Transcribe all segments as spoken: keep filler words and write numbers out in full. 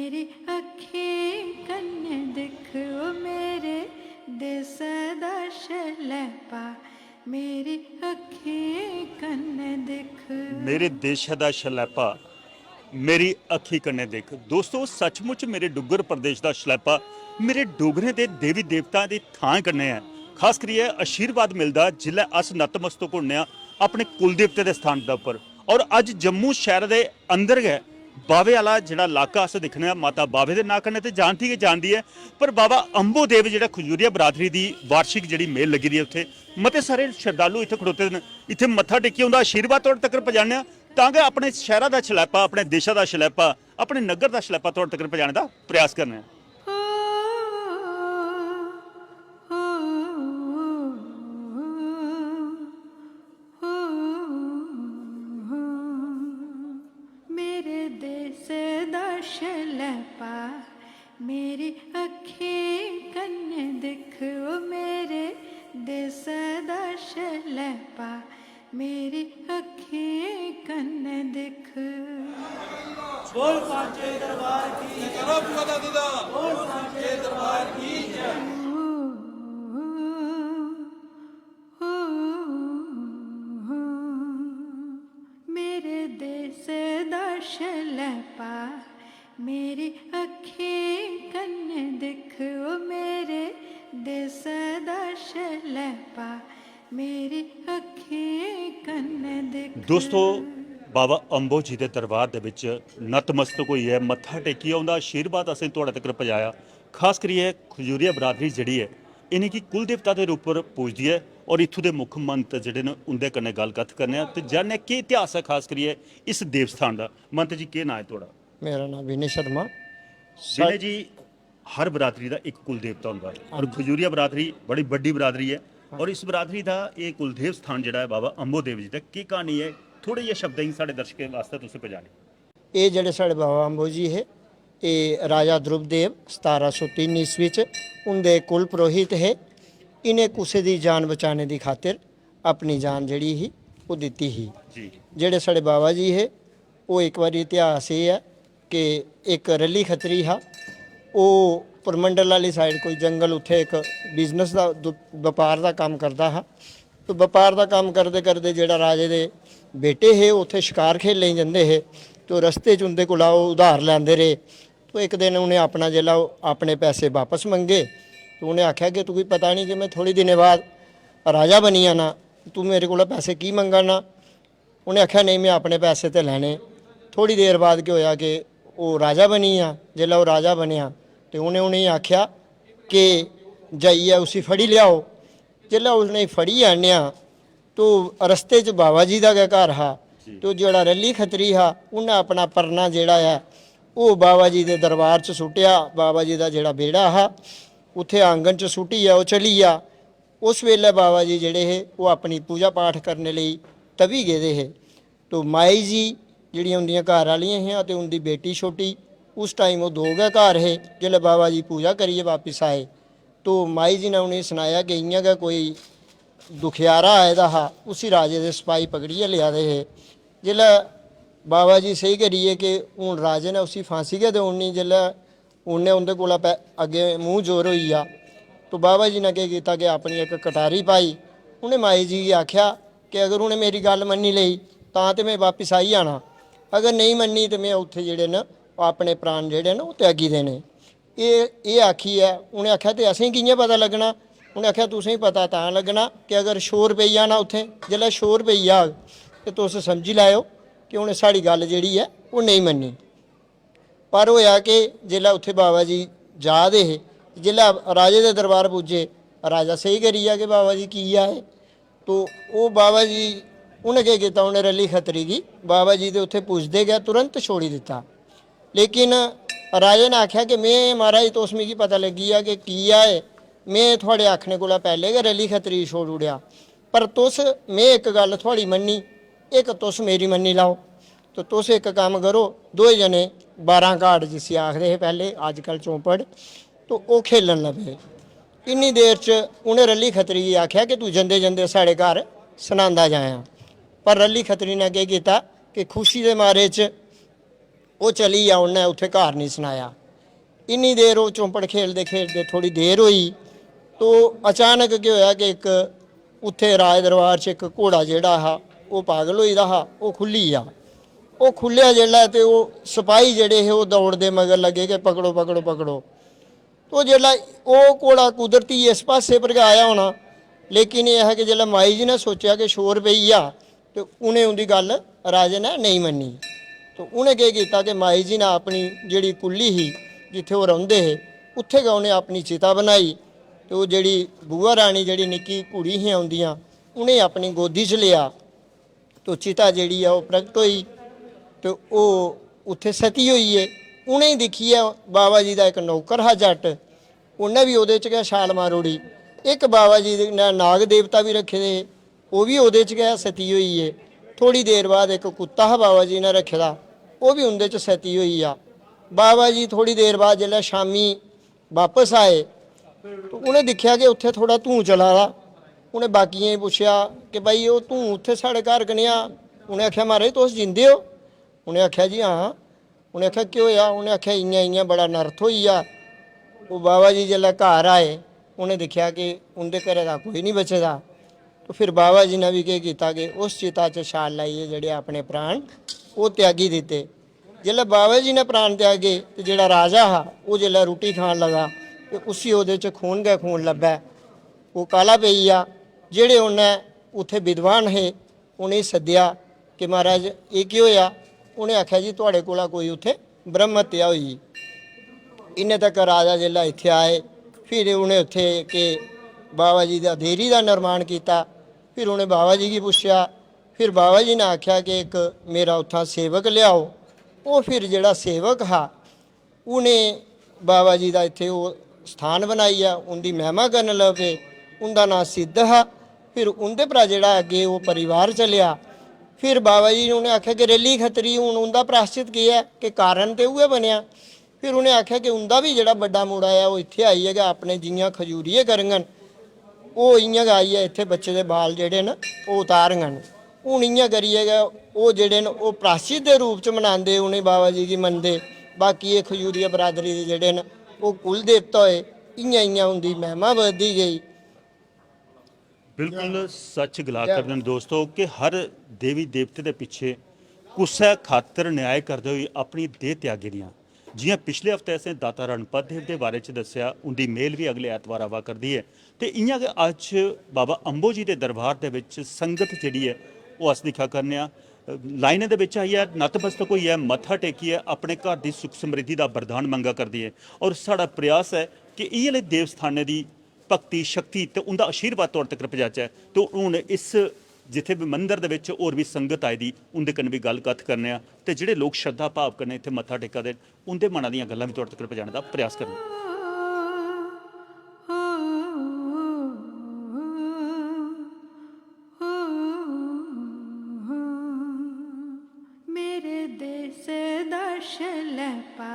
मेरी अक्खीं कन्नै दिक्ख, ओ मेरे देसै दा शलैपा, मेरी अक्खीं कन्नै दिक्ख। मेरे देशै दा शलैपा, मेरी अक्खीं कन्नै दिक्ख। दोस्तो, सचमुच मेरे डुग्गर प्रदेश दा शलैपा मेरे डोगरें दे देवी देवतां दी थां कन्नै ऐ। खास करियै आशीर्वाद मिलदा जिसलै अस नतमस्तक होन्ने आं अपने कुलदेवते दे स्थान दे उप्पर। और अज्ज जम्मू शैह्रा दे अंदर गै बावे आह्ला जेह्ड़ा लाका अस दिक्खने आं, माता बावे दे नांऽ कन्नै ते जानती गै जानदी ऐ, पर बाबा अम्बो देव जेह्ड़ा खजूरिया बरादरी दी वार्षिक जेह्ड़ी मेल लग्गी दी ऐ, उत्थै मते सारे शरधालु इत्थै खड़ोते दे न, इत्थै मत्था टेकियै उं'दा आशीर्वाद थुआढ़े तक्कर पजाने आं, तां गै अपने शैह्रा दा शलैपा, अपने देशा दा शलैपा, अपने नग्गर दा शलैपा थुआढ़े तक्कर पजाने दा प्रयास करने आं। मेरे देसै दा शलैपा, मेरी अक्खीं कन्नै दिक्ख, ओ मेरे देसै दा शलैपा, मेरी अक्खीं कन्नै दिक्ख। बोल सांचे दरबार की जय। करो बुआ दादी दा बोल सांचे दरबार की जय। मेरे देसै दा शलैपा, मेरी अक्खीं कन्नै दिक्ख, ओ मेरे देसै दा शलैपा, मेरी अक्खीं कन्नै दिक्ख। दोस्तो, बाबा अम्बो जी दे दरबार दे बिच नतमस्तक होइयै मत्था टेकियै उं'दा आशीर्वाद असें थुआढ़े तक्कर पजाया। खास करियै खजूरिया बरादरी जेह्ड़ी ऐ, इ'नेंगी कुलदेवता दे रूप पर पूजदी ऐ और इत्थूं दे मुक्ख मंत जेह्ड़े न उं'दे कन्नै गल्ल कत्थ करने आं ते जानने आं केह् इतिहास ऐ खास करियै इस देवस्थान दा। मंत जी, केह् नांऽ ऐ थुआढ़ा? मेरा नांऽ विनय शर्मा। विनय जी, हर बरादरी दा इक कुलदेवता होंदा ऐ और खजूरिया बरादरी बड़ी बड्डी बरादरी ऐ और इस बरादरी दा एह् कुलदेव स्थान जेह्ड़ा ऐ बाबा अम्बो देव जी दा, केह् क्हानी ऐ, थोह्ड़े जेह् शब्दें च साढ़े दर्शकें वास्तै तुसें पजानी। एह् जेह्ड़े साढ़े बाबा अम्बो जी हे, एह् राजा ध्रुवदेव सतारां सौ तिन्न ईस्वी च उं'दे कुल पुरोहित हे। इ'नें कुसै दी जान बचाने दी खातिर अपनी जान जेह्ड़ी ही ओह् दित्ती ही। जी। जेह्ड़े साढ़े बाबा जी हे, ओह् इक बारी इतिहास एह् ऐ कि इक रली खत्री हा, ओह् परमंडल आह्ली साइड कोई जंगल, उत्थै इक बिजनेस दा दु- बपार दा कम्म करदा हा। तो बपार दा कम्म करदे करदे जेह्ड़ा राजे दे बेटे हे, ओह् उत्थै शकार खेलने गी जंदे हे। तो रस्ते च उं'दे कोला ओह् उधार लैंदे रेह्। तो इक दिन उ'नें अपना जेल्लै ओह् अपने पैसे बापस मंगे, तो उ'नें आखेआ कि तुगी पता निं कि में थोह्ड़े दिनें बाद राजा बनी जाना, तूं मेरे कोला पैसे की मंगा ना? उ'नें आखेआ, नेईं, में अपने पैसे ते लैने। थोह्ड़ी देर बाद केह् होआ कि ओह् राजा बनी गेआ। जेल्लै ओह् राजा बनेआ ते उ'नें उ'नेंगी आखेआ कि जाइयै उसी फड़ी लेआओ। जेल्लै उ'नेंगी फड़ियै आह्नेआ तो रस्ते च बाबा जी दा गै घर हा। तो जेह्ड़ा रली खत्री हा, उन्नै अपना परना जेह्ड़ा ऐ ओह् बाबा जी दे दरबार च सुट्टेआ। बाबा जी दा जेह्ड़ा बेह्ड़ा हा, उत्थै आंगन च सुट्टियै ओह् चली गेआ। उस बेल्लै बाबा जी जेह्ड़े हे, ओह् अपनी पूजा पाठ करने लेई तवी गेदे हे। तो माई जी जेह्ड़ियां उं'दियां घर आह्लियां हियां ते उं'दी बेटी छोटी, उस टाइम ओह् दो गै घर हे। जेल्लै बाबा जी पूजा करियै बापस आए तो माई जी ने उ'नेंगी सनाया कि इ'यां गै कोई दुखियारा आए दा हा, उसी राजे दे सपाही पकड़ियै लेआ दे हे। जेल्लै बाबा जी सेही करियै कि हून राजे ने उसी फांसी गै देई ओड़नी, जेल्लै उ'न्नै उं'दे कोला पै अग्गें मूंह जोर होई गेआ। तो बाबा जी ने केह् कीता कि अपनी इक कटारी पाई, उ'नें माई जी गी आखेआ कि अगर उ'नें मेरी गल्ल मन्नी लेई तां ते में बापस आई जाना, अगर नेईं मन्नी ते में उत्थै जेह्ड़े न ओह् अपने प्राण जेह्ड़े न ओह् त्यागी देने। एह् एह् आखियै उ'नें आखेआ ते असें कि'यां पता लग्गना? उ'नें आखेआ तुसें पता तां लग्गना कि अगर शोर पेई जाना उत्थै, जेल्लै शोर पेई जाग ते तुस समझी लैएओ कि उ'नें साढ़ी गल्ल जेह्ड़ी ऐ ओह् नेईं मन्नी। पर होएआ कि जेल्लै उत्थै बाबा जी जा दे हे, जेल्लै राजे दे दरबार पुज्जे, राजा सेही करी गेआ कि बाबा जी की आए। तो ओह् बाबा जी उ'नें केह् कीता, उ'नें रली खत्री गी बाबा जी दे उत्थै पुजदे गै तुरंत छोड़ी दित्ता। लेकिन राजे ने आखेआ कि में, महाराज, तुस मिगी पता लग्गी गेआ कि की आए, में थुआढ़े आखने कोला पैह्लें गै रली खत्री गी छोड़ी ओड़ेआ, पर तुस, में इक गल्ल थुआढ़ी मन्नी, इक तुस मेरी मन्नी लैओ। तो तुस इक कम्म करो, दोए जने बारां घाट जिसी आखदे हे पैह्लें, अज्जकल चौंपड़, तो ओह् खेलन लगे। इन्नी देर च उ'नें रली खत्री गी आखेआ कि तूं जंदे जंदे साढ़े घर सनांदा जायां। पर रली खत्री ने केह् कीता कि खुशी दे मारे च ओह् चली गेआ, उन्नै उत्थै घर निं सनाया। इन्नी देर ओह् चौंपड़ खेलदे खेलदे थोह्ड़ी देर होई, तो अचानक केह् होआ कि इक उत्थै राज दरबार च इक घोड़ा जेह्ड़ा हा, ओह् पागल होई दा हा, ओह् खु'ल्ली गेआ। ओह् खु'ल्लेआ जेल्लै, ते ओह् सपाही जेह्ड़े हे, ओह् दौड़दे मगर लग्गे कि पकड़ो, पकड़ो, पकड़ो। तो जेल्लै ओह् घोड़ा कुदरती इस पास्से पर गै आया होना, लेकिन एह् ऐ कि जेल्लै माई जी ने सोचेआ कि शोर पेई गेआ, ते उ'नें उं'दी गल्ल राजे ने नेईं मन्नी। ते उ'नें केह् कीता कि माई जी ने अपनी जेह्ड़ी कुल्ली ही, जित्थै ओह् रौंह्दे हे, उत्थै गै उ'नें अपनी चिता बनाई। ते ओह् जेह्ड़ी बुआ रानी, जेह्ड़ी निक्की कुड़ी हियां उं'दियां, उ'नें अपनी गोदी च लेआ। तो चिता जेह्ड़ी ऐ, ओह् प्रगट होई, ते ओह् उत्थै सती होई गे। उ'नेंगी दिक्खियै बाबा जी दा इक नौकर हा जट्ट, उन्नै बी ओह्दे च गै छाल मारी ओड़ी। इक बाबा जी ने नाग देवता बी रक्खे दे हे, ओह् बी ओह्दे च गै सती होई गे। थोह्ड़ी देर बाद इक कुत्ता हा बाबा जी ने रक्खे दा, ओह् बी उं'दे च सती होई गेआ। बाबा जी थोह्ड़ी देर बाद जेल्लै शामीं बापस आए, ते उ'नें दिक्खेआ कि उत्थै थोह्ड़ा धूं चला दा। उ'नें बाकियें गी पुच्छेआ कि "भाई, ओह् धूं उत्थै साढ़े घर कनेहा?" उ'नें आखेआ, "महाराज, तुस जींदे ओ?" उ'नें आखेआ, "जी हां।" उ'नें आखेआ, "केह् होएआ?" उ'नें आखेआ, "इ'यां इ'यां बड़ा अनर्थ होई गेआ।" ओह् बाबा जी जेल्लै घर आए, उ'नें दिक्खेआ कि उं'दे घरै दा कोई निं बचे दा। तो फिर बाबा जी ने बी केह् कीता कि उस चिता च छाल लाइयै जेह्ड़े अपने प्राण, ओह् त्यागी दित्ते। जेल्लै बाबा जी ने प्राण त्यागे, ते जेह्ड़ा राजा हा, ओह् जेल्लै रुट्टी खान लगा, ते उसी ओह्दे च खून गै खून लब्भै। ओह् काला पेई गेआ। जेह्ड़े उन्नै उत्थै विद्वान हे, उ'नेंगी सद्देआ कि "महाराज, एह् केह् होएआ?" उ'नें आखेआ, "जी, थुआढ़े कोला कोई उत्थै ब्रह्म हत्या होई गेई।" इन्ने तक राजा जेल्लै इत्थै आए, फिर उ'नें उत्थै के बाबा जी दा देरी दा निर्माण कीता। फिर उ'नें बाबा जी गी पुच्छेआ। फिर बाबा जी ने आखेआ कि "इक मेरा उत्थां सेवक लेआओ।" ओह् फिर जेह्ड़ा सेवक हा, उ'नें बाबा जी दा इत्थै ओह् स्थान बनाइयै उं'दी महिमा करन लगी पे। उं'दा नांऽ सिद्ध हा। फिर उं'दे परा जेह्ड़ा अग्गें ओह् परिवार चलेआ। फिर बाबा जी ने उ'नें आखेआ कि "रली खत्तरी, हून उं'दा प्राश्चित केह् ऐ?" कि कारण ते उ'ऐ बनेआ। फिर उ'नें आखेआ कि उं'दा बी जेह्ड़ा बड्डा मुड़ा ऐ, ओह् इत्थै आइयै गै अपने जि'यां खजूरिये करङन, ओह् इ'यां गै आइयै इत्थै बच्चे दे बाल जेह्ड़े न, ओह् उतारङन। हून इ'यां करियै गै ओह् जेह्ड़े न, ओह् प्राश्चित दे रूप च मनांदे, उ'नें बाबा जी गी मनदे। बाकी एह् खजूरिया बरादरी दे जेह्ड़े न, ओह् कुल देवता होए। इ'यां इ'यां उं'दी महिमा बधदी गेई। बिल्कुल सच गला करदे न दोस्तो कि हर देवी देवते दे पिच्छे कुसै खातर न्याय करदे होई अपनी देह त्यागी दियां। जि'यां पिछले हफ्ते असें दाता रणपत देव दे बारे च दस्सेआ, उं'दी मेल बी अगले ऐतवार आवा करदी ऐ। ते इ'यां गै अज्ज बाबा अम्बो जी दे दरबार दे बिच संगत जेह्ड़ी ऐ, ओह् अस दिक्खा करने आं, लाइनें दे बिच आइयै नतमस्तक होइयै मत्था टेकियै अपने घर दी सुख समृद्धि दा वरदान मंगा करदी ऐ। और साढ़ा प्रयास ऐ कि इ'यै लेह् देव स्थानें दी भक्ति शक्ति ते उं'दा आशीर्वाद तौर तक्कर पजाचै। ते हून इस जित्थै बी मंदर दे बिच होर बी संगत आई दी, उं'दे कन्नै बी गल्ल कत्थ करने आं ते जेह्ड़े लोक श्रद्धा भाव कन्नै इत्थै मत्था टेका दे न, उं'दे मना दियां गल्लां बी तौर तक्कर पजाने दा प्रयास करने आं। मेरे देश दा शलैपा,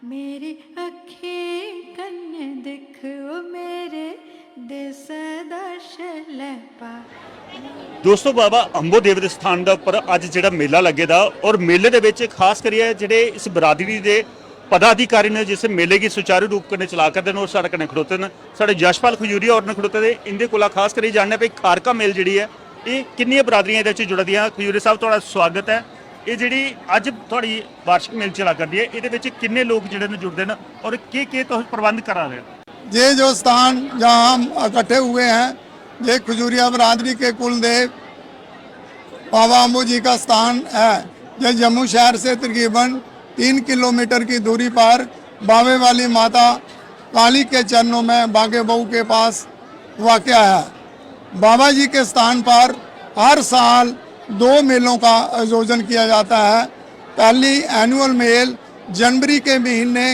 मेरी अक्खीं कन्नै दिक्ख, ओ मेरे देश दा शलैपा। दोस्तो, बाबा अम्बो देव दे स्थान दे उप्पर अज्ज जेह्ड़ा मेला लग्गे दा, और मेले दे बिच खास करियै जेह्ड़े इस बरादरी दे पदाधिकारी ने जिस मेले गी सुचारू रूप कन्नै चला करदे न, ओह् साढ़े कन्नै खड़ोते न। साढ़े यशपाल खजूरिया होर न खड़ोते दे, इं'दे कोला खास करियै जानने आं भई खारका मेल जेह्ड़ी ऐ, एह् किन्नियां बरादरियां एह्दे च जुड़ा दियां। खजूरिया साहब, थुआढ़ा स्वागत ऐ। एह् जेह्ड़ी अज्ज थुआढ़ी वार्षिक मेल चला करदी ऐ, एह्दे बिच किन्ने लोक जेह्ड़े न जुड़दे न और केह् केह् तुस प्रबंध करा दे ओ? ये जो स्थान जहाँ हम इकट्ठे हुए हैं, ये खजूरिया बरादरी के कुलदेव बाबा अम्बू जी का स्थान है। यह जम्मू शहर से तकरीबन तीन किलोमीटर की दूरी पर बावे वाली माता काली के चरणों में बागे बहू के पास वाक़ है। बाबा जी के स्थान पर हर साल दो मेलों का आयोजन किया जाता है। पहली एनुअल मेल जनवरी के महीने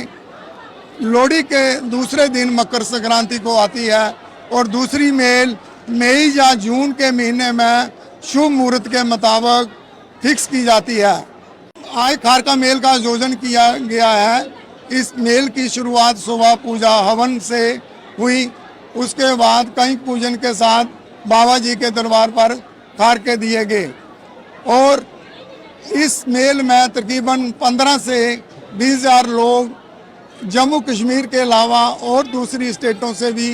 लोहड़ी के दूसरे दिन मकर संक्रांति को आती है और दूसरी मेल मई या जून के महीने में शुभ मुहूर्त के मुताबिक फिक्स की जाती है। आज खारका मेल का आयोजन किया गया है। इस मेल की शुरुआत सुबह पूजा हवन से हुई। उसके बाद कंक पूजन के साथ बाबा जी के दरबार पर खारके दिए गए और इस मेल में तकरीबन पन्द्रह से बीस हज़ार लोग जम्मू कश्मीर के अलावा और दूसरी स्टेटों से भी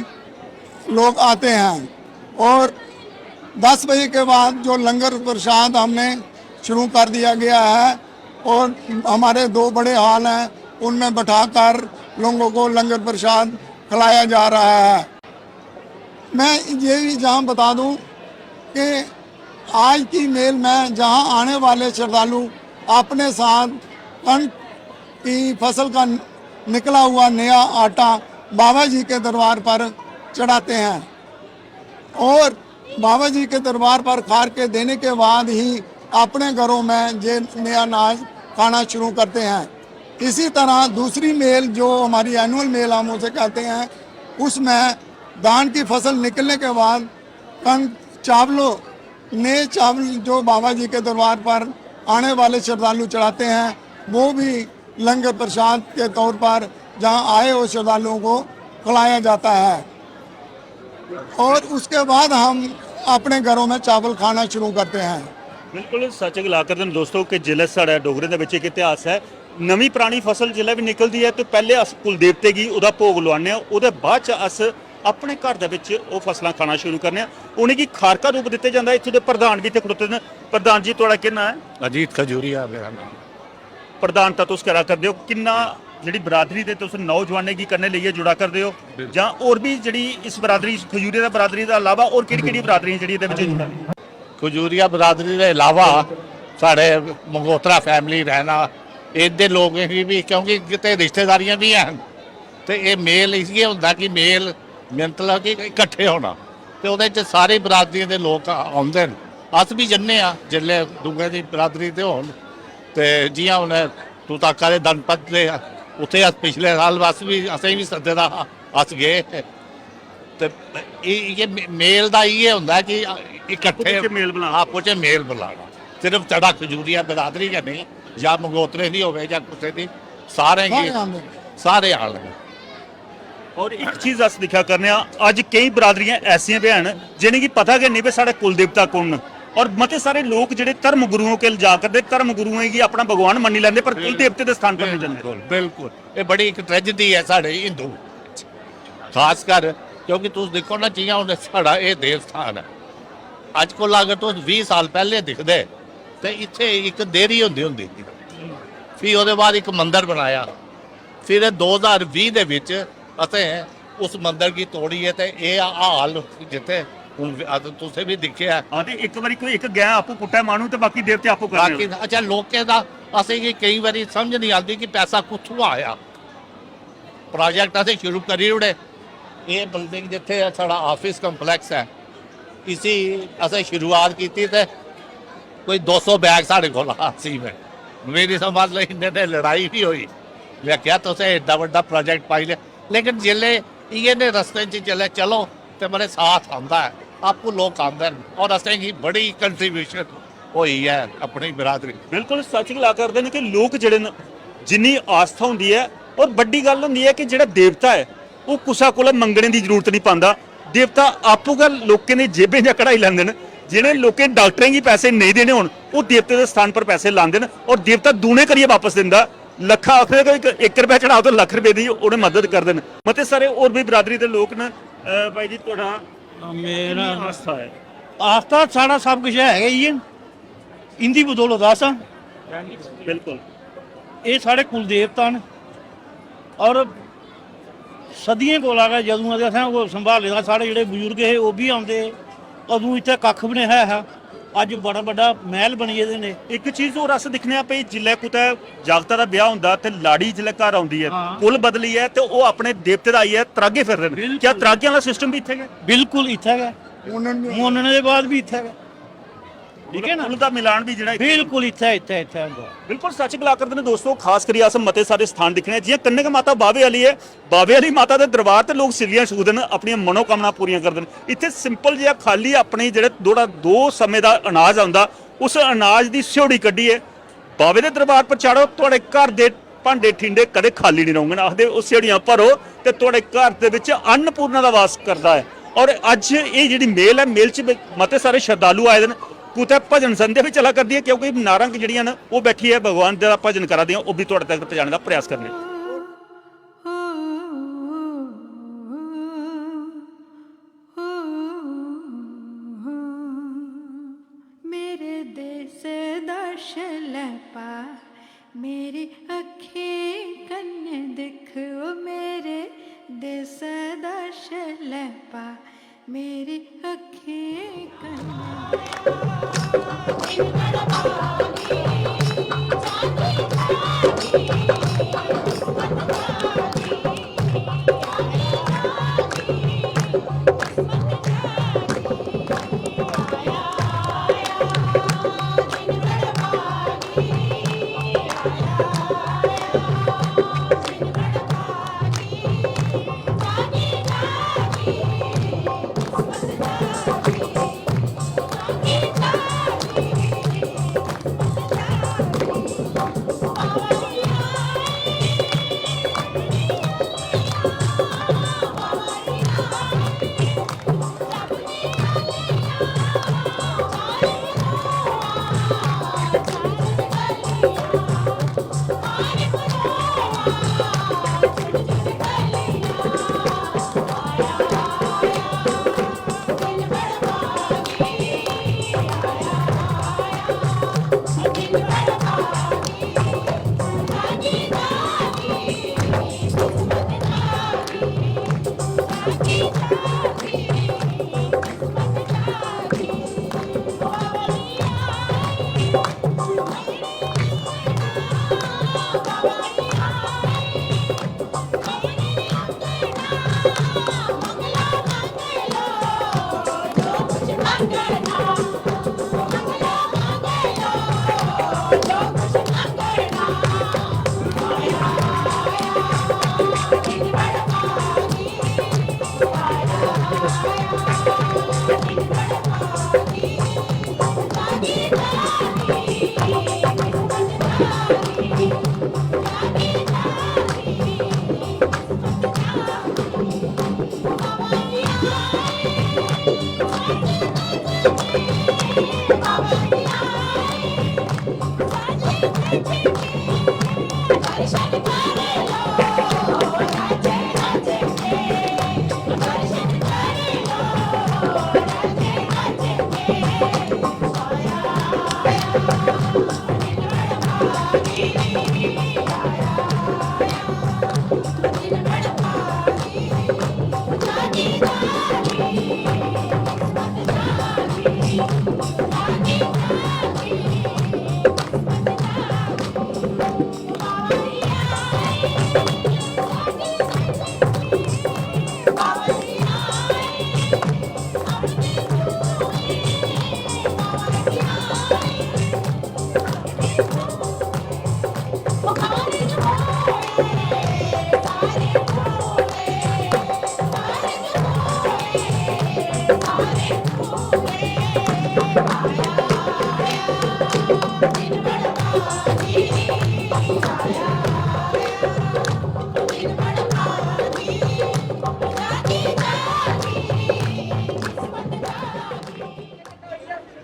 लोग आते हैं। और दस बजे के बाद जो लंगर प्रसाद हमने शुरू कर दिया गया है और हमारे दो बड़े हॉल हैं, उनमें बैठाकर लोगों को लंगर प्रसाद खिलाया जा रहा है। मैं ये भी जहाँ बता दूँ कि आज की मेल में जहाँ आने वाले श्रद्धालु अपने साथ कणक की फसल का निकला हुआ नया आटा बाबा जी के दरबार पर चढ़ाते हैं और बाबा जी के दरबार पर खार के देने के बाद ही अपने घरों में ये नया अनाज खाना शुरू करते हैं। इसी तरह दूसरी मेल जो हमारी एनुअल मेल हम उसे कहते हैं, उसमें धान की फसल निकलने के बाद कणक चावलों, नए चावल जो बाबा जी के दरबार पर आने वाले श्रद्धालु चढ़ाते हैं, वो भी लंगर प्रसाद के तौर पर जहां आए हुए श्रद्धालुओं को खिलाया जाता है और उसके बाद हम अपने घरों में चावल खाना शुरू करते हैं। बिल्कुल सच गला करदे न दोस्तो कि जिसलै साढ़े डोगरें दे बिच इक इतिहास ऐ, नमीं परानी फसल जिसलै बी निकलदी ऐ ते पैह्ले अस कुल देवते गी ओह्दा भोग लोआने आं, ओह्दे बाद च अस अपने घर दे बिच ओह् फसलां खाना शुरू करने आं। उ'नेंगी खारका रूप दित्ते जंदा ऐ। इत्थूं दे प्रधान बी इत्थै खड़ोते दे न। प्रधान जी, थुआढ़ा केह् नांऽ ऐ? अजीत खजूरिया मेरा नाम। प्रधानता तुस करा करदे ओ, किन्ना जेह्ड़ी बरादरी दे तुस नौजवानें गी कन्नै लेइयै जुड़ा करदे ओ, जां होर बी जेह्ड़ी इस बरादरी, खजूरिया दा बरादरी दा अलावा होर केह्ड़ी केह्ड़ी बरादरी जेह्ड़ी एह्दे बिच जुड़ा दियां? खजूरिया बरादरी दे अलावा साढ़े मंगोत्रा फैमिली रहना, इंदे लोकें गी बी, क्योंकि किते रिश्तेदारियां बी हैन, ते एह् मेल इयै होंदा कि मेल, मतलब कि इकट्ठे होना, ते ओह्दे च सारी बरादरियें दे लोक औंदे न। अस बी जन्ने आं जिसलै दूएं दी बरादरी दे होन, ते जि'यां हून तुस आखा दे धनपत दे, उत्थै अस पिछले साल अस बी, असें बी सद्दे दा हा, अस गे। ते इ'यै मेल दा इ'यै होंदा कि इकट्ठे आपूं च मेल बनाना। सिर्फ छड़ा खजूरिया बरादरी गै नेईं, जां मंगोत्रे दी होवे जां कुसै दी, सारें गी, सारे आन। और इक चीज अस दिक्खा करने आं, अज्ज केई बरादरियां ऐसियां बी हैन जि'नेंगी पता गै नेईं भाई साढ़े कुल देवता कु'न न। और मते सारे लोक जेह्ड़े धर्म गुरुओं कोल जा करदे, धर्म गुरुएं गी अपना भगवान मन्नी लैंदे, पर कुल देवते दे स्थान पर नेईं जंदे। बिल्कुल, एह् बड़ी इक ट्रेजेडी ऐ साढ़े हिंदू, खास कर क्योंकि तुस दिक्खो ना, जि'यां हून साढ़ा एह् देव स्थान ऐ, अज्ज कोला अगर तुस बीह् साल पैह्ले दिखदे ते इत्थै इक देह्री होंदी होंदी ही, फ्ही ओह्दे बाद इक मंदर बनाया, फिर दो ज्हार बीह् दे बिच असें उस मंदर गी तोड़ियै ते एह् हाल जित्थै हून अस तुसें बी दिक्खेआ। हां, ते इक बारी कोई इक गैं आपूं पुट्टै माह्नू ते बाकी देवते आपूं करने बाकी। अच्छा, लोकें दा असेंगी केईं बारी समझ निं आंदी कि पैसा कुत्थुआं आया। प्रोजेक्ट असें शुरू करी ओड़े। एह् बिल्डिंग जित्थै साढ़ा आफिस कंपलैक्स ऐ, इसी असें शुरुआत कीती ते कोई दो सौ बैग साढ़े कोल हा सीमेंट। मेरी समझ लैओ इन्ने ते लड़ाई बी होई। में आखेआ, "तुसें एड्डा बड्डा प्रोजेक्ट पाई लेआ।" लेकिन जिसलै इ'यै नेह् रस्ते च जिसलै चलो ते बड़े साथ आंदा ऐ, आपूं लोक आंदे न, और असेंगी बड़ी कंट्रीब्यूशन होई ऐ अपनी बरादरी। बिल्कुल सच गला करदे न कि लोक जेह्ड़े न, जिन्नी आस्था होंदी ऐ, और बड्डी गल्ल होंदी ऐ कि जेह्ड़ा देवता ऐ, ओह् कुसै कोला मंगने दी जरूरत निं पांदा। देवता आपूं गै लोकें दी जेबें चा कढाई लैंदे न। जि'नें लोकें डाक्टरें गी पैसे नेईं देने होन, ओह् देवते दे स्थान पर पैसे लांदे न और देवता दूने करियै बापस दिंदा। लक्खा आखदे कि इक, इक रपेआ चढ़ाओ ते लक्ख रपेऽ दी उ'नें मदद करदे न। मते सारे होर बी बरादरी दे लोक न। अ, भाई जी, थुआढ़ा मेरा किन्नी आस्था ऐ? आस्था साढ़ा सब किश है गै इ'यै, इं'दी बदौलत अस आं। बिल्कुल। एह् साढ़े कुल देवता न और सदियें कोला गै जदूं दे असें ओह् संभाले दा, साढ़े जेह्ड़े बजुर्ग हे ओह् बी औंदे, अदूं इत्थै कक्ख बी नेईं हा। अज्ज बड़ा बड्डा मैह्ल बनी गेदे न। इक चीज होर अस दिक्खने आं भई, जिसलै कुतै जागता दा ब्याह होंदा ते लाड़ी जिसलै घर औंदी ऐ, हां। कुल बदलियै ते ओह् अपने देवते दा आइयै त्रागे फिरदे न। बिल्कुल। क्या त्रागे आह्ला सिस्टम बी इत्थै गै? बिल्कुल इत्थै गै, मुन्नन बी मुन्नने दे बाद बी इत्थै गै। ठीक है ना? कुल दा मिलान बी जेह्ड़ा इत्थै बिल्कुल इत्थै इत्थै इत्थै होंदा। बिल्कुल सच गला करदे न दोस्तो। खास करियै अस मते सारे स्थान दिक्खने आं, जि'यां कन्नै गै माता बावे आह्ली ऐ। बावे आह्ली माता दे दरबार ते लोक सिल्लियां छूहदे न, अपनियां मनोकामना पूरियां करदे न। इत्थै सिंपल जेहा खाली अपने जेह्ड़े थोड़ा दो समें दा अनाज औंदा, उस अनाज दी स्योड़ी कड्ढियै बावे दे दरबार पर चाढ़ो, थुआढ़े घर दे भांडे ठींडे कदें खाली निं रौह्ङन। आखदे ओह् स्योड़ियां भरो ते थुआढ़े घर दे बिच अन्नपूर्णा दा वास करदा ऐ। और अज्ज एह् जेह्ड़ी मेल ऐ, मेल च बी मते सारे श्रद्धालु आए दे न। कुतै भजन संध्या बी चला करदी ऐ, क्योंकि नारां जेह्ड़ियां न, ओह् बैठियै भगवान दा भजन करा दियां, ओह् बी थुआढ़े तक पजाने दा प्रयास करने। मेरे देश दा शलैपा, मेरी अक्खीं कन्नै दिक्ख, ओ मेरे देश दा शलैपा, मेरी अक्खीं कन्नै।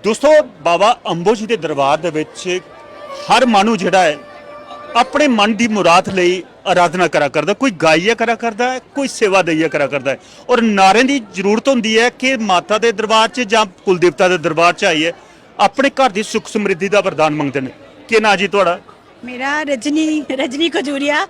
दोस्तो, बाबा अम्बो जी दे दरबार दे विच हर मानू जेह्ड़ा ऐ, अपने मन दी मुराद लेई आराधना करा करदा, कोई गाइयै करा करदा ऐ, कोई सेवा देइयै करा करदा ऐ। और नारें दी जरूरत होंदी ऐ कि माता दे दरबार च जां कुलदेवता दे दरबार च आइयै अपने घर दी सुख समृद्धि दा वरदान मंगदे न। केह् नांऽ जी थुआढ़ा? मेरा रजनी, रजनी खजूरिया।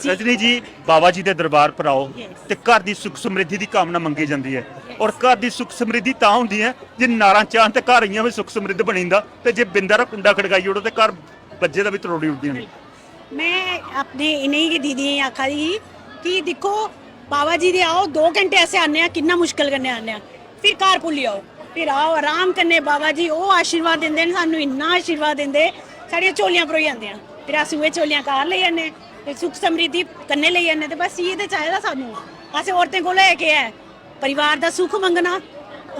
रजनी जी, बाबा जी दे दरबार पर आओ। Yes. ते घर दी सुख समृद्धि दी कामना मंगी जंदी ऐ। Yes. और घर दी सुख समृद्धि तां होंदी ऐ जे नारां चाहन ते घर इ'यां बी सुख समृद्ध बनी जंदा, ते जे बिंदा रा कुंडा खड़काई ओड़ो ते घर बज्जे दा बी त्रोड़ी ओड़दियां न। में अपने इ'नें गै दीदियें गी आखा दी ही कि दिक्खो, बाबा जी दे आओ, दो घैंटे अस आन्ने आं, किन्ना मुश्कल कन्नै आन्ने आं, फिर घर भुल्ली जाओ, फिर आओ आराम कन्नै। बाबा जी ओह् आशीर्वाद दिंदे न सानूं, इन्ना आशीर्वाद दिंदे, साढ़ियां झोलियां भरोई जंदियां। फिर अस उ'ऐ झोलियां घर लेई जन्ने, ते सुख समृद्धि कन्नै लेई जन्ने। ते बस इ'यै ते चाहिदा सानूं, असें औरतें कोला एह् केह् ऐ? परिवार दा सुख मंगना,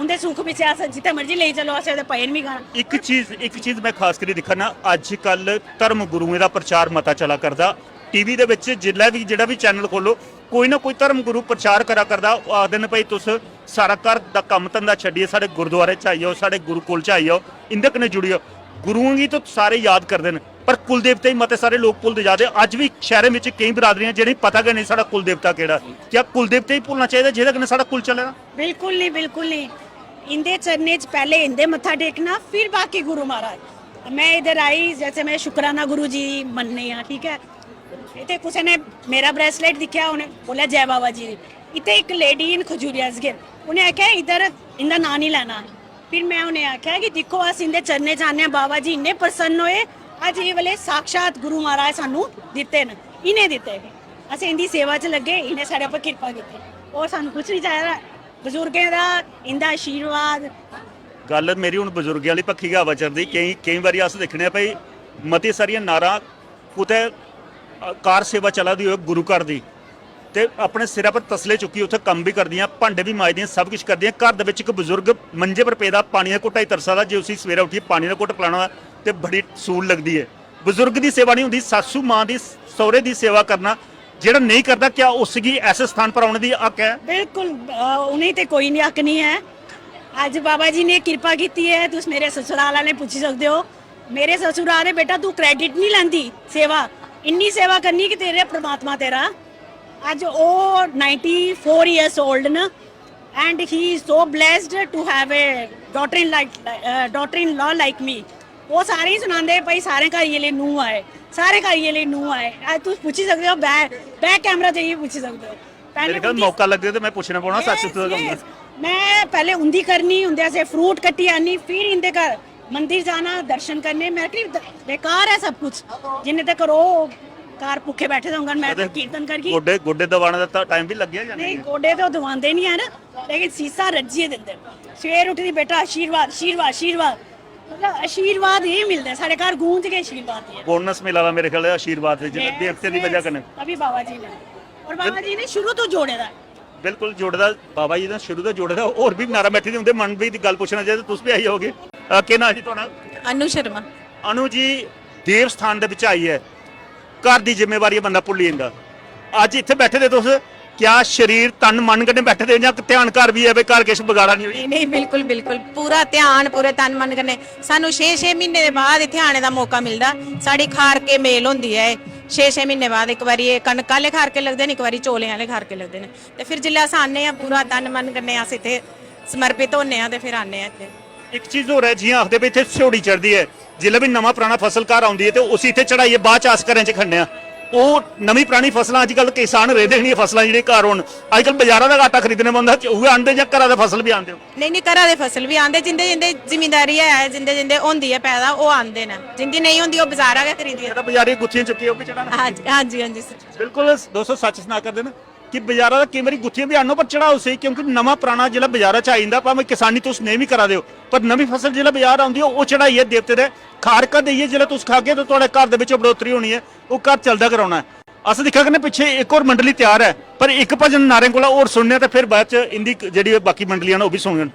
उं'दे सुख पिच्छें अस जित्थै मर्जी लेई चलो, असें ओह्दे भजन बी गाना। इक चीज, इक चीज में खास करियै दिक्खा ना, अज्जकल धर्म गुरुएं दा प्रचार मता चला करदा, टीवी दे बिच जिसलै बी, जेह्ड़ा बी चैनल खोलो, कोई ना कोई धर्म गुरु प्रचार करा करदा, ओह् आखदे न, "भाई, तुस सारा घर दा कम्म धंधा छड्डियै साढ़े गुरुद्वारे च आई जाओ, साढ़े गुरुकुल च आई जाओ, इं'दे कन्नै जुड़ी जाओ।" गुरुएं गी ते सारे याद करदे न, पर कुल देवते गी मते सारे लोक भुलदे जा दे। अज्ज बी शैह्रें बिच केईं बरादरियां, जि'नेंगी पता गै नेईं साढ़ा कुल देवता केह्ड़ा। क्या कुल देवते गी भुलना चाहिदा, जेह्दे कन्नै साढ़ा कुल चले दा? बिल्कुल नहीं, बिल्कुल नहीं। इंदे चरणें च पैह्ले इंदे मत्था टेकना, फिर बाकी गुरु महाराज। मैं इधर आई, जैसे मैं शुक्राना गुरु जी मन्ने आं, ठीक है। इत्थै कुसै ने मेरा ब्रेसलेट दिक्खेआ, उ'नें बोलेआ, "जय बाबा जी।" इत्थै इक लेडी इन खजूरिया च गै, उ'नें आखेआ, "इधर इंदा नांऽ निं लैना।" फिर मैं उ'नें आखेआ कि दिक्खो, अस इंदे चरणें च आने आं, बाबा जी इन्ने प्रसन्न होए, अज्ज एह् वाले साक्षात गुरु महाराज सानू दित्ते न, इ'नें दित्ते। अस इंदी सेवा च लग्गे, इ'नें साढ़े उप्पर किरपा कीती, होर सानू कुछ निं चाहिदा। बजुर्गें दा इंदा आशीर्वाद। गल्ल मेरी हुन बजुर्गें आह्ली पक्खी गै आवा करदी। केईं, केईं बारी अस दिक्खने आं भई, मती सारियां नारां कुतै, अ, कार सेवा चला दी होऐ गुरु घर दी, ते अपने सिरै पर तसले चुक्की उत्थै कम्म बी करदियां, भांडे बी मांजदियां, सब किश करदियां। घर दे बिच इक बजुर्ग मंजे पर पेदा, पानी दा घुट्टा ही तरसा दा, जे उसी सवेरै उट्ठियै पानी दा घुट्ट पलाना होऐ, ते बड़ी सूल लगदी ऐ। बजुर्ग दी सेवा नहीं होंदी, सासू मां दी, सौह्रे दी सेवा करना। जेह्ड़ा नेईं करदा, क्या उसगी ऐसे स्थान पर औने दी हक ऐ? बिल्कुल, अ, उ'नें ते कोई नहीं, हक नहीं ऐ। अज्ज बाबा जी ने किरपा कीती ऐ, तुस मेरे ससुराल आह्ले पुच्छी सकदे ओ। मेरे ससुराल दे, "बेटा, तू क्रेडिट नहीं लैंदी सेवा, इन्नी सेवा करनी कि तेरे परमात्मा तेरा।" अज्ज ओह् नाइंटी फोर ईयर्स ओल्ड न, and he is so blessed to have a daughter in like, uh, daughter in law like me। ओह् सारें गी सनांदे, "भाई, सारें घर इ'यै लेई नूंह् आए, सारें घर इ'यै लेई नूंह् आए।" अज्ज तुस पुच्छी सकदे ओ, बैक, बैक कैमरा जाइयै पुच्छी सकदे ओ। पैह्लें मेरे ख्याल उं'दी मौका लग्गे ते मैं पुच्छना पौना, सच यस, तुसें कम्म। यस। मैं पैह्लें उं'दी करनी, उं'दे आस्तै फ्रूट कट्टी आनी, फिर इं'दे घर मंदिर जाना, दर्शन करने। मैं आखनी, "द-, बेकार ऐ सब कुछ, जिन्ने तक ओह् घर भुक्खे बैठे दे होङन, मैं ते कीर्तन करगी।" गोडे, गोडे दबाने दा टाइम भी लग्गेआ जां नेईं, नेईं? गोडे ते ओह् दबांदे निं हैन, लेकिन सीसा रज्जियै दिंदे। सवेर उठदी, "बेटा, आशीर्वाद, आशीर्वाद, आशीर्वाद।" मतलब, आशीर्वाद एह् मिलदा ऐ, साढ़े घर गूंज गै आशीर्वाद दी ऐ। बोनस मिला दा मेरे ख्याल आशीर्वाद दे, जेह्ड़े यस, देवते दी यस। बजह कन्नै। अभी बाबा जी ने, और बाबा जी ने शुरू तो जोड़े दा। बिल्कुल जुड़े दा बाबा जी दा, शुरू दा जुड़े दा। होर भी नारा बैठी दे उं'दे मन दी गल्ल पुच्छना चाहिदा, तुस भी आई जाओगे। अ, केह् नांऽ जी थुआढ़ा? अनु शर्मा। अनु जी, देव स्थान दे बिच आइयै घर दी जिम्मेवारी बंदा भुल्ली जंदा। अज्ज इत्थै बैठे दे तुस, क्या शरीर तन मन कन्नै बैठे दे जां ध्यान घर बी ऐ, भाई घर किश बगाड़ा निं होई? नेईं, नेईं, बिल्कुल, बिल्कुल, पूरा ध्यान, पूरे तन मन कन्नै। सानूं छे छे म्हीने दे बाद इत्थै आने दा मौका मिलदा। साढ़ी खारके मेल होंदी ऐ, छे छे म्हीने बाद इक बारी एह् कनक आह्ले खारके लगदे न, इक बारी चौलें आह्ले खारके लगदे न। ते फिर जिसलै अस आन्ने आं, पूरा तन मन कन्नै अस इत्थै समर्पित होन्ने आं ते फिर आन्ने आं इत्थै। इक चीज होर ऐ, जि'यां आखदे भाई इत्थै स्योड़ी चढ़दी ऐ, जिसलै बी नमां पराना फसल घर औंदी ऐ ते उसी इत्थै चढ़ाइयै बाद च अस घरें च खन्ने आं। ओह् नमीं परानी फसलां अजकल किसान रेह्दे निं, फसलां जेह्ड़ियां घर होन, अजकल बजारा दा आटा खरीदने पौंदा, उ'ऐ आह्नदे जां घरा दा फसल बी आह्नदे ओ? नेईं, नेईं, घरा दे फसल बी आह्नदे, जिं'दे जिं'दे जिमींदारी है, जिं'दे जिं'दे होंदी ऐ पैदा, ओह् आह्नदे न, जिं'दी नेईं होंदी, ओह् बजारा गै खरीदियै। जेह्ड़ा बजारी गुत्थियां चुक्कियै ओह् बी चढ़ाना। हां जी, हां जी, हां जी, सर। बिल्कुल, दोस्तो, सच सना करदे न कि बजारा दा केईं बारी गुत्थियां बी आह्नो, पर चढ़ाओ स्हेई, क्योंकि नमां पराना जिसलै बजारा च आई जंदा, भामें किसानी तुस नेईं बी करा दे ओ, पर नमीं फसल जिसलै बजार औंदी ऐ, ओह् चढ़ाइयै देवते दे खारका देइयै जिसलै तुस खागे, ते थुआढ़े घर दे बिच बढ़ोतरी होनी ऐ, ओह् घर चलदा गै रौह्ना ऐ। अस दिक्खा करने पिच्छे इक होर मंडली त्यार ऐ, पर इक भजन नारें कोला होर सुनने आं, ते फिर बाद च इं'दी जेह्ड़ी बाकी मंडलियां न, ओह् बी सुनङन।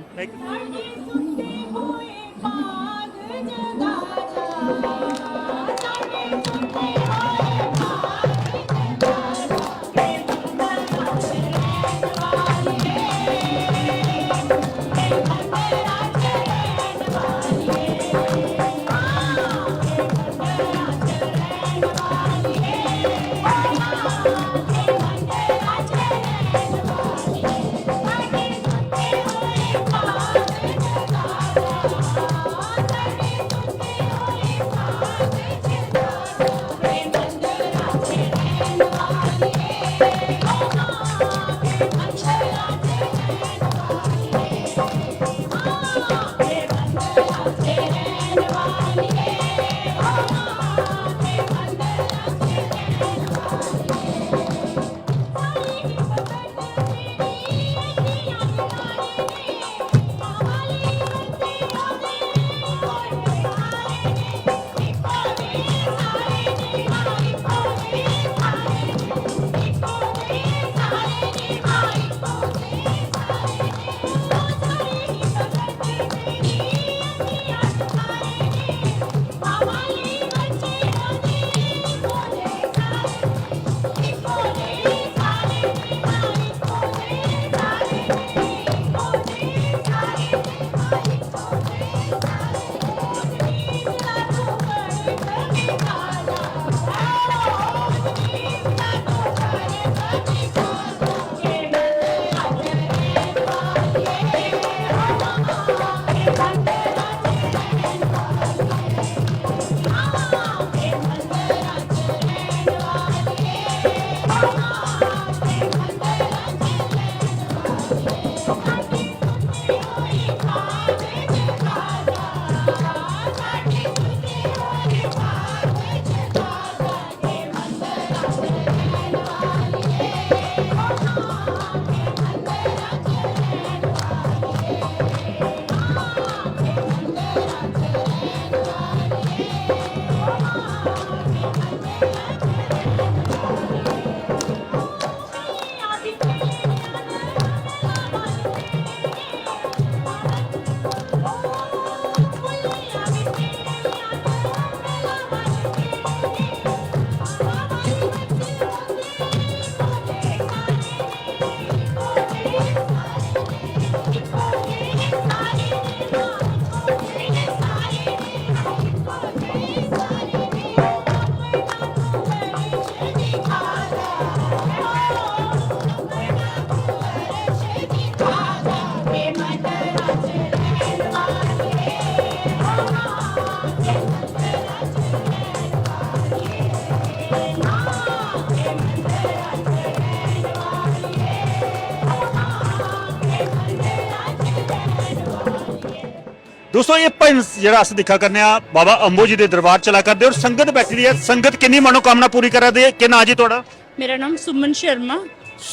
दोस्तों, ये भजन जेह्ड़ा अस दिक्खा करने आं, बाबा अम्बो जी दे दरबार चला करदे और संगत बैठी दी ऐ। संगत किन्नी मनोकामना पूरी करा दी ऐ? केह् नांऽ जी थुआढ़ा? मेरा नाम सुमन शर्मा।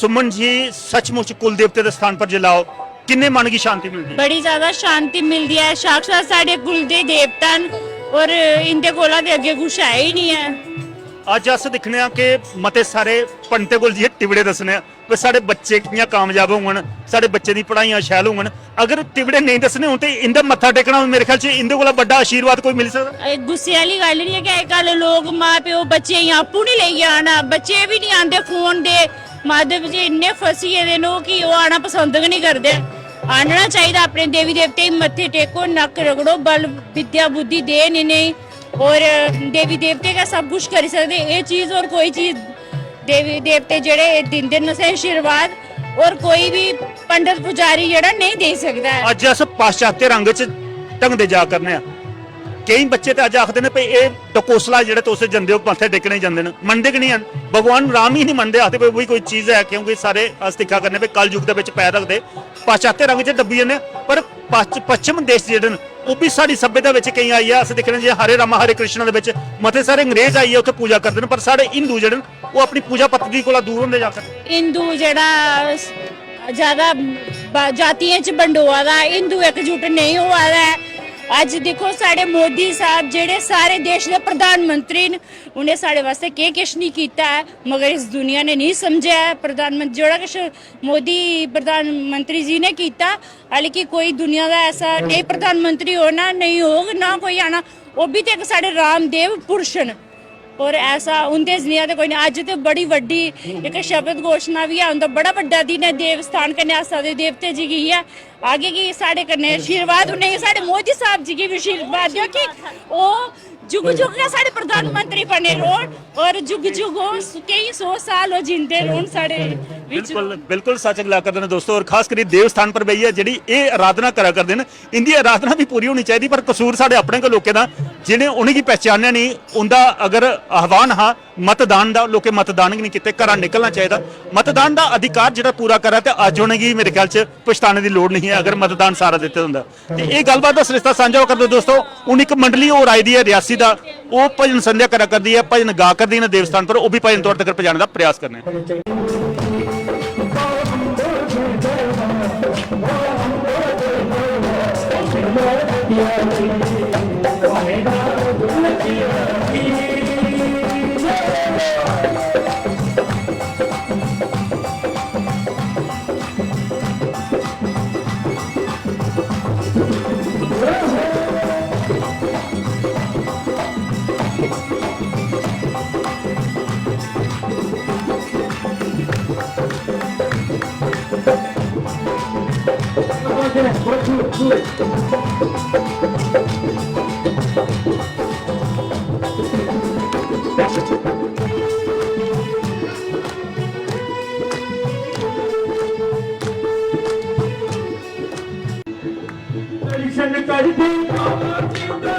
सुमन जी, सचमुच कुल देवते दे स्थान पर जिसलै आओ, किन्ने मन गी शांति मिलदी ऐ? बड़ी ज्यादा शांति मिलदी ऐ। साक्षात साढ़े कुल दे देवता न और इंदे कोला ते अग्गें कुछ है ही नहीं है। अज्ज अस दिक्खने आं कि मते सारे पंडितें कोल जाइयै टिबड़े दस्सने आं कि साढ़े बच्चे कि'यां कामयाब होङन, साढ़े बच्चे दी पढ़ाइयां शैल होङन। अगर टिबड़े नेईं दस्सने होन ते इं'दा मत्था टेकना, मेरे ख्याल च इं'दे कोला बड्डा आशीर्वाद कोई मिली सकदा? एह् गुस्से आह्ली गल्ल नहीं है कि अजकल लोग माँ प्यो बच्चे गी आपूं नहीं लेइयै आना, बच्चे बी नहीं आंदे। फोन दे माध्यम च इन्ने फसी गेदे न ओह् कि ओह् आना पसंद गै नहीं करदे। आह्नना चाहिदा अपने देवी देवतें गी, मत्थे टेको, नक्क रगड़ो, बल विद्या बुद्धि देन इ'नेंगी। और देवी देवते गै सब कुछ करी सकदे। एह् चीज और कोई चीज, देवी देवते जेह्ड़े दिंदे न असें आशीर्वाद, और कोई बी पंडत पुजारी जेह्ड़ा नेईं देई सकदा ऐ। अज्ज अस पाश्चात्य रंग च ढंगदे जा करने आं। केईं बच्चे ते अज्ज आखदे न भई एह् टकोसला जेह्ड़े तुस जंदे ओ, मत्थे टेकने गी जंदे न, मनदे गै निं हैन। भगवान राम ही निं मनदे, आखदे भई ओह् बी कोई चीज ऐ, क्योंकि सारे अस दिक्खा करने भई कल युग दे बिच पैर रखदे, पाश्चात्य रंग च डब्बी जन्ने। पर पश्च- पश्चिम देश जेह्ड़े न, ओह् बी साढ़ी सभ्यता बिच केईं आइयै अस दिक्खने, जि'यां हरे रामा हरे कृष्णा दे बिच मते सारे अंग्रेज आइयै उत्थै पूजा करदे न, पर साढ़े हिंदू जेह्ड़े न, ओह् अपनी पूजा पद्धति कोला दूर होंदे जा करदे। हिंदू जेह्ड़ा ज्यादा ब- जातियें च बंडोआ दा, हिंदू इकजुट नेईं होआ दा ऐ। अज्ज दिक्खो, साढ़े मोदी साहब जेह्ड़े सारे देश दे प्रधानमंत्री न, उ'नें साढ़े वास्तै केह् किश निं कीता ऐ, मगर इस दुनिया ने नेईं समझेआ ऐ। प्रधानमंत्री जेह्ड़ा किश मोदी प्रधानमंत्री जी ने कीता, हालांकि कोई दुनिया दा ऐसा नेईं प्रधानमंत्री होना नेईं होग, ना कोई आना। ओह् बी ते इक साढ़े रामदेव पुरुष न। और ऐसा उं'दे जनेहा ते कोई निं। अज्ज ते बड़ी बड्डी इक शब्द घोशना बी ऐ, उं'दा बड़ा बड्डा दिन ऐ। देव स्थान कन्नै अस सारे देवते जी गी इ'यै आखगे कि साढ़े कन्नै आशीर्वाद, उ'नेंगी, साढ़े मोदी साहब जी गी बी आशीर्वाद देओ कि ओह् जुग जुग गै साढ़े प्रधानमंत्री बने रौह्न और जुग जुग ओह् केईं सौ साल ओह् जींदे रौह्न साढ़े बिच। बिल्कुल, बिल्कुल सच गला करदे न दोस्तो। और खास करियै देव स्थान पर बेहियै जेह्ड़ी एह् आराधना करा करदे न, इंदी आराधना बी पूरी होनी चाहिदी, पर कसूर साढ़े अपने गै लोकें दा, जि'नें उ'नेंगी पहचानेआ नेईं। उंदा अगर आह्वान हा मतदान दा, लोकें मतदान गै नेईं कीते। घरा निकलना चाहिदा, मतदान दा अधिकार जेह्ड़ा पूरा करा, ते अज्ज उ'नेंगी मेरे ख्याल च पछताने दी लोड़ नेईं ऐ अगर मतदान सारा दित्ते दा होंदा। ते एह् गल्लबात दा सरिस्ता सांझा होआ करदा दोस्तो। हून इक मंडली होर आई दी ऐ रियासी दा, ओह् भजन संध्या करा करदी ऐ, भजन गा करदी न देवस्थान पर, ओह् बी भजन तौर तगर पजाने दा प्रयास करने आं। दर्शन करदे बाबा जी दा।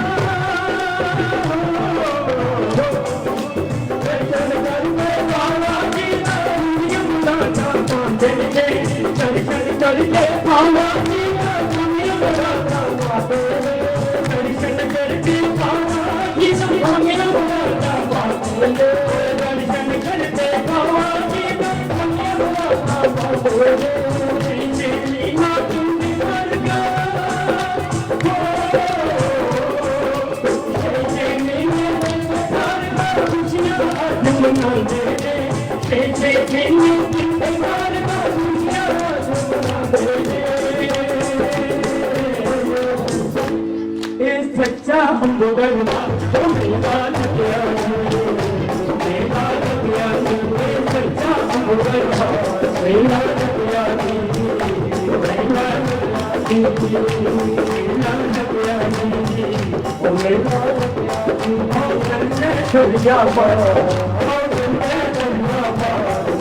दर्शन करदे बाबा जी दा। दुनिया मुलाकात दे। दर्शन करदे बाबा जी दा। दुनिया मुलाकात दे। दर्शन करदे बाबा जी दा। दुनिया मुलाकात दे। दर्शन करदे बाबा जी दा। सच्चा अंबुगढ़ दा ओ मेला लग्या जी, मेला लग्या जी, ए सच्चा अंबुगढ़ दा मेला लग्या जी, मेला लग्या जी, मेला लग्या जी, ओ मेला लग्या जी, ओ संजय छोरिया बा, ओ संजय छोरिया बा,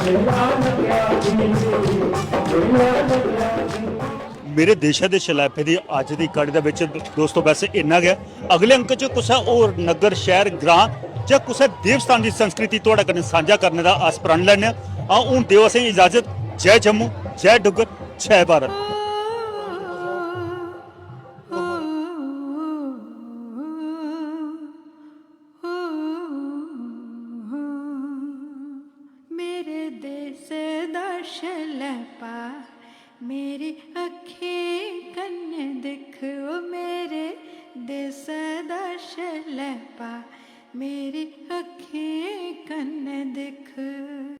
मेला लग्या जी, मेला लग्या जी। मेरे देशै दे शलैपे दी अज्ज दी कड़ी दे बिच दोस्तो बस इन्ना गै। अगले अंक च कुसै होर नग्गर, शैह्र, ग्रां जां कुसै देवस्थान दी संस्कृति थुआढ़े कन्नै सांझा करने दा अस प्रण लैने आं। आओ हून देओ असेंगी इजाजत। जय जम्मू, जय डुग्गर, जय भारत। शलैपा, मेरी अक्खीं कन्नै दिक्ख, ओ मेरे देसै दा शलैपा, मेरी अक्खीं कन्नै दिक्ख।